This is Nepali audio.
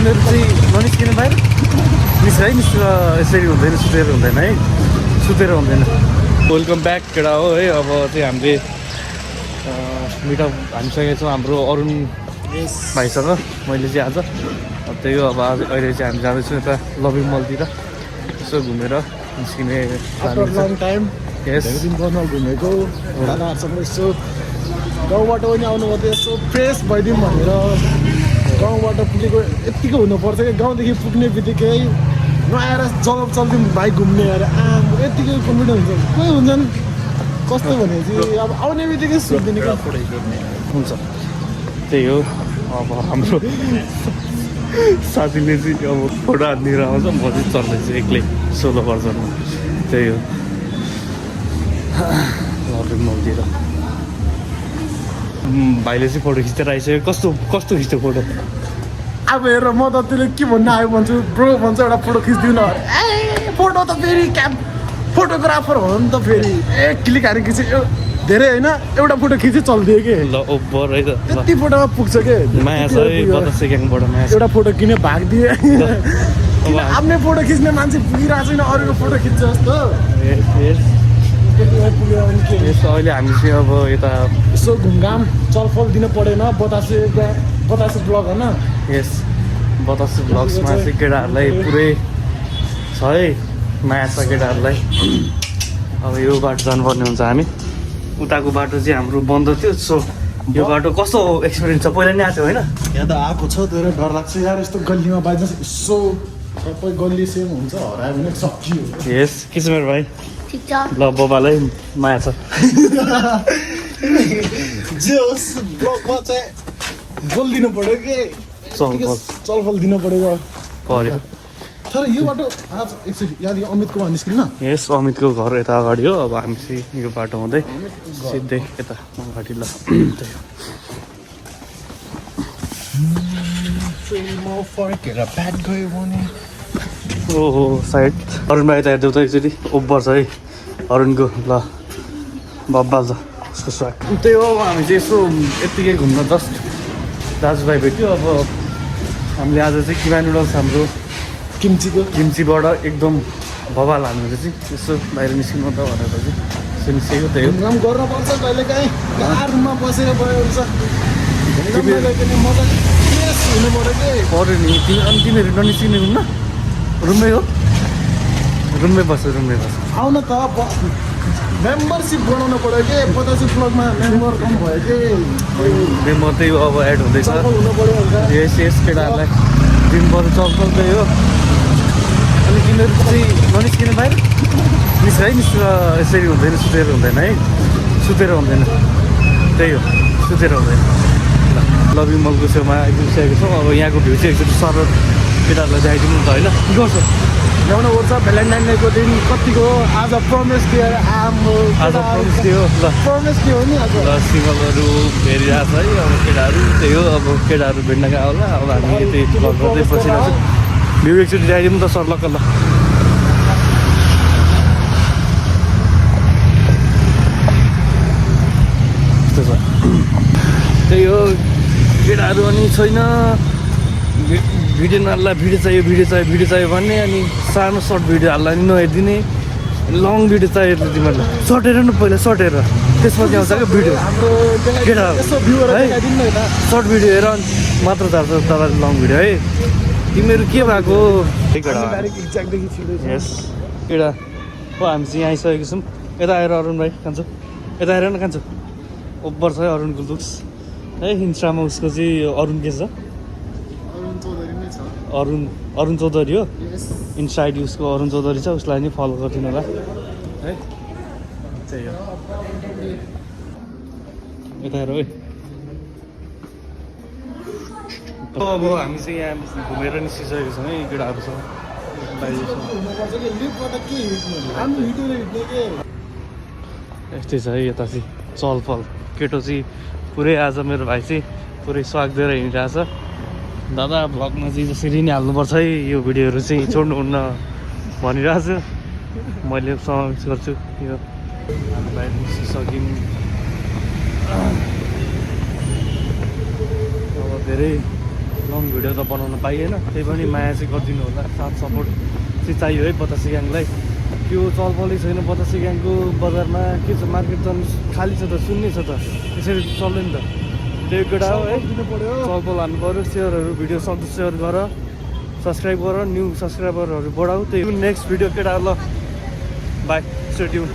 तिमीहरू चाहिँ ननिस्किने बाहिर है निस्केर यसरी हुँदैन, सुतेर हुँदैन है, सुतेर हुँदैन। वेलकम ब्याक केटा हो है। अब चाहिँ हामीले मिटअप हानिसकेको छौँ हाम्रो अरुण भाइसँग। मैले चाहिँ आज त्यही हो। अब आज अहिले चाहिँ हामी जाँदैछौँ यता लभिङ मलतिर यसो घुमेर निस्किने लङ टाइम धेरै दिन गर्न घुमेको दादाहरूसँग यसो गाउँबाट पनि आउनुभयो थियो, यसो फ्रेस भइदिउँ भनेर गाउँबाट पुगेको यत्तिकै हुनुपर्छ कि गाउँदेखि पुग्ने बित्तिकै नआएर जब चल्दिउँ बाइक घुम्ने अरे यत्तिकै कन्फिडेन्स हुन्छ। कोही हुन्छन् कस्तो भनेपछि अब आउने बित्तिकै सुत्दिने क्या हुन्छ। त्यही हो। अब हाम्रो साथीले चाहिँ अब फोटो हानिदिएर आउँछ, म चाहिँ चल्दैछु एक्लै सोलो भर्जनमा। त्यही हो। लभिङ मलतिर भाइले चाहिँ फोटो खिचेर आइसक्यो। कस्तो कस्तो खिच्यो फोटो? अब हेर म त त्यसले के भन्न आयो भन्छु, ब्रो भन्छ एउटा फोटो खिचिदिउँ न। ए फोटो त फेरि फोटोग्राफर हो नि त फेरि क्लिक हाने खिच्यो धेरै होइन, एउटा फोटो खिचेँ चल्दियो कि ल ओभर है त। यति फोटोमा पुग्छ कि माया छ है 50 सेकेन्डबाट माया। एउटा फोटो किने भागिदिएँ किन आफ्नै फोटो खिच्ने मान्छे पुगिरहेको छैन, अरूको फोटो खिच्छ जस्तो। पुग्यो भने के अहिले हामी चाहिँ अब यता यसो घुमघाम चलफल दिन परेन। बतासे ब्लग होइन। यस बतासे ब्लग्समा चाहिँ केटाहरूलाई पुरै छ है, माया छ केटाहरूलाई। अब यो बाटो जानुपर्ने हुन्छ हामी। उताको बाटो चाहिँ हाम्रो बन्द थियो। सो यो बाटो कस्तो एक्सपिरियन्स छ? पहिला नै आएको थियो होइन? यहाँ त आएको छ, धेरै डर लाग्छ यार यस्तो गल्लीमा बाइचान्स यसो सबै गल्ली सेम हुन्छ, हरायो भने सकियो। यस के छ मेरो भाइ? ठिक छ। ल बाबालाई माया छ। जे होस् ब्लगमा चाहिँ बोलिदिनु पऱ्यो कि चलफल दिनु पऱ्यो। तर यो बाटो आज एकचोटि यहाँ अमितको निस्किनु न। यस अमितको घर यता अगाडि हो। अब हामी चाहिँ यो बाटो हुँदै सिधै यता अगाडि ल। ओहो साइड अरुण भाइ त हेरिदेऊ त एकचोटि ओभर छ है अरुणको। ल बब्बाल छ उसको स्वाग। त्यही हो। हामी चाहिँ यसो यत्तिकै घुम्न जस्ट दाजुभाइ भेट्यो। अब हामीले आज चाहिँ किमा नुडल्स हाम्रो किम्चीबाट एकदम बबाल हाल्नु चाहिँ यसो बाहिर निस्किनु त भनेर चाहिँ यसो निस्केको। त्यही हो। घुमघाम गर्नुपर्छ कहिले काहीँ, रुममा बसेर गयो हुन्छ हुनु पऱ्यो कि पऱ्यो नि। अनि तिमीहरू ननिस्किने हुन्न? रुममै हो? रुममै बस्छ। आउन त मेम्बरसिप बनाउनु पऱ्यो कि। 50 ब्लगमा मेम्बर कम भयो कि मेम्बर त्यही हो। अब एड हुँदैछ। हुनु पऱ्यो हुन्छ। यस केटाहरूलाई दिनभरि चल्दै हो। अनि तिमीहरू चाहिँ ननिस्किने बाहिर निस्क है, निस्केर यसरी हुँदैन, सुतेर हुँदैन है, सुतेर हुँदैन। त्यही हो, सुतेर हुँदैन। लभिङ मलको छेउमा आइपुगिसकेको छौँ। अब यहाँको भ्यू चाहिँ एकचोटि सर केटाहरूलाई देखाइदिनु त होइन? के गर्छ? ल्याउनु पर्छ। भ्यालेन्टाइन डेको दिन कतिको आज प्रमेश थियो। आज प्रमिस थियो। ल प्रमेश के हो नि आज। ल सिङ्गलहरू हेरिरहेको छ है अब केटाहरू। त्यही हो। अब केटाहरू भेट्न गएको होला। अब हामी यतै घर गर्दै बसिरहेको छौँ। भ्यू एकचोटि ल्याइदिउँ त सर ल ल। त्यस्तो छ। त्यही हो केटाहरू। अनि छैन भिडियो नहाल्ला, भिडियो चाहियो भन्ने। अनि सानो सर्ट भिडियो हाल्ला नि नहेरिदिने। लङ भिडियो चाहियो त तिमीहरूलाई सर्ट हेर न, पहिला सर्ट हेर त्यसपछि आउँछ क्या भिडियो। केटा है सर्ट भिडियो हेर मात्र चाहन्छ तपाईँले लङ भिडियो है। तिमीहरू के भएको? यस केटा हो। हामी चाहिँ यहाँ आइसकेको छौँ। यता आएर अरुण भाइ खान्छौ? यता आएर न खान्छौ? ओभर छ है अरुणको लुक्स है। इन्स्टामा उसको चाहिँ अरुण के छ? अरुण चौधरी हो। इन्स्टा उसको अरुण चौधरी छ। उसलाई नि फलो गरिदिनु होला है। त्यही हो। यता हेर है। अब हामी चाहिँ यहाँ घुमेर निस्किसकेको छौँ है केटाहरूसँग। यस्तै छ है यता चाहिँ चलफल। केटो चाहिँ पुरै आज मेरो भाइ चाहिँ पुरै स्वाग दिएर हिँडिरहेछ। दादा भ्लगमा चाहिँ जसरी नै हाल्नुपर्छ है, यो भिडियोहरू चाहिँ छोड्नुहुन्न भनिरहेको छु। मैले समावेश गर्छु। यो बाहिर निस्किसक्यौँ। अब धेरै लङ भिडियो त बनाउन पाइएन, त्यही पनि माया चाहिँ गरिदिनु होला, साथ सपोर्ट चाहिँ चाहियो है बतासे ग्याङलाई। त्यो चलपलै छैन बतासे ग्याङको बजारमा, के छ मार्केट त खाली छ त, सुन्नै छ त, त्यसरी चल्दैन त। त्यो केटा हो है, दिनु पर्यो। चलपल हान्नु पऱ्यो, सेयरहरू भिडियो सक्दो सेयर गर, सब्सक्राइब गर, न्यू सब्सक्राइबरहरू बढाऊ। त्यही नेक्स्ट भिडियो केटा ल, बाई, स्टे ट्युन।